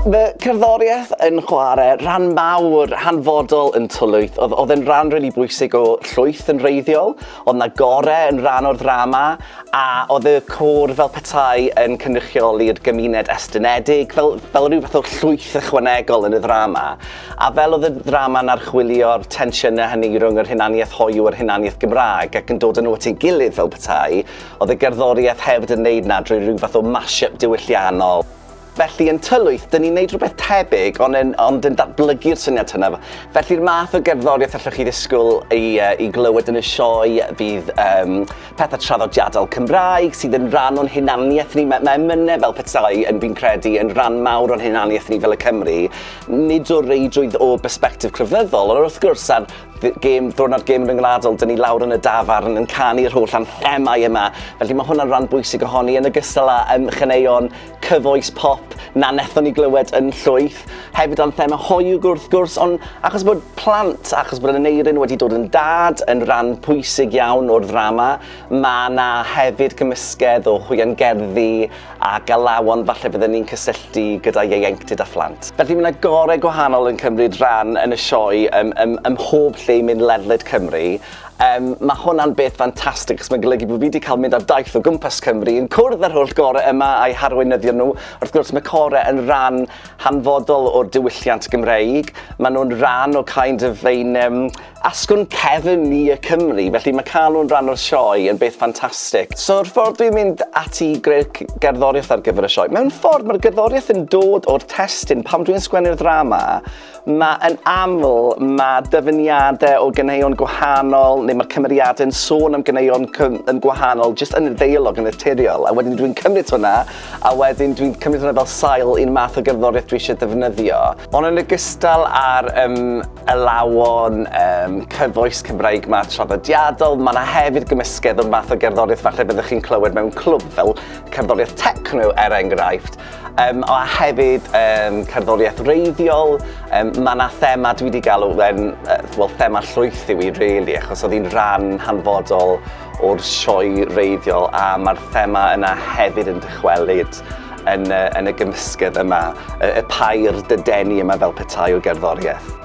Mae cerddoriaeth yn chwarae rhan mawr hanfodol yn Tylwyth. Oedd, oedd e'n rhan rili bwysig o Llwyth yn wreiddiol. Oedd 'na gore yn rhan o'r ddrama, a oedd y côr fel petai yn cynrychioli'r gymuned estynedig, fel, fel rhyw fath o llwyth ychwanegol yn y ddrama. A fel oedd y ddrama'n archwilio'r tensiynau hynny rhwng yr hunaniaeth hoyw a'r hunaniaeth Gymraeg ac yn dod â nhw at ei gilydd fel petai, oedd y gerddoriaeth hefyd yn neud 'na drwy rhyw fath o mash-up diwylliannol. Felly yn Tylwyth, dyn ni'n neud rhywbeth tebyg, ond yn, ond yn datblygu'r syniad hynna. Felly'r math o gerddoriaeth allwch chi ddisgwyl i, uh, i glywed yn y sioe fydd um, pethau traddodiadol Cymraeg sydd yn rhan o'n hunaniaeth ni. Mae, mae emynau fel petai, yn fi'n credu, yn rhan mawr o'n hunaniaeth ni fel y Cymry. Nid o reidrwydd o bersbectif crefyddol, ond wrth gwrs ar gêm, ddiwrnod gêm ryngwladol, dyn ni lawr yn y dafarn yn canu'r holl anthemau yma. Felly mae hwnna'n rhan bwysig ohoni, yn ogystal â um, chaneuon cyfoes pop na nethon ni glywed yn llwyth. Hefyd anthemau hoyw wrth gwrs, ond achos bod plant, achos bod Aneirin wedi dod yn dad yn rhan pwysig iawn o'r ddrama, mae yna hefyd gymysgedd o hwiangerddi ac alawon falle fydden ni'n cysylltu gyda ieuenctid a phlant. Felly mae yna gorau gwahanol yn cymryd rhan yn y sioe ym, ym, ym mhob lle i mynd ledled Cymru. Um, mae hwnna'n beth ffantastig, achos mae'n golygu bod fi wedi cael mynd ar daith o gwmpas Cymru yn cwrdd â'r holl gorau yma a'i harweinyddion nhw. Wrth gwrs, mae corau yn rhan hanfodol o'r diwylliant Gymreig. Maen nhw'n rhan o kind of ein um, asgwrn cefn ni y Cymry, felly mae cael nhw'n rhan o'r sioe yn beth ffantastig. So'r ffordd dwi'n mynd ati i greu gerddoriaeth ar gyfer y sioe, mewn ffordd mae'r gerddoriaeth yn dod o'r testun pan dwi'n sgwennu'r ddrama, Mae yn aml, mae dyfyniadau o ganeuon gwahanol, neu mae'r cymeriadau'n sôn am ganeuon yn gwahanol, jyst yn y ddeialog yn naturiol. A wedyn dwi'n cymryd hwnna, a wedyn dwi'n cymryd hwnna fel sail i'r math o gerddoriaeth dwi eisiau defnyddio. Ond yn ogystal â'r um, alawon um, cyfoes Cymraeg ma traddodiadol, mae yna hefyd gymysgedd o'r math o gerddoriaeth falle byddwch chi'n clywed mewn clwb, fel cerddoriaeth techno er enghraifft. Um, a hefyd um, cerddoriaeth wreiddiol, um, mae yna thema dwi wedi galw yn, uh, well, thema llwyth yw i really, achos oedd hi'n rhan hanfodol o'r sioe wreiddiol a mae'r thema yna hefyd yn dychwelyd yn, yn y gymysgedd yma, y, y pair dydenu yma fel petai o gerddoriaeth.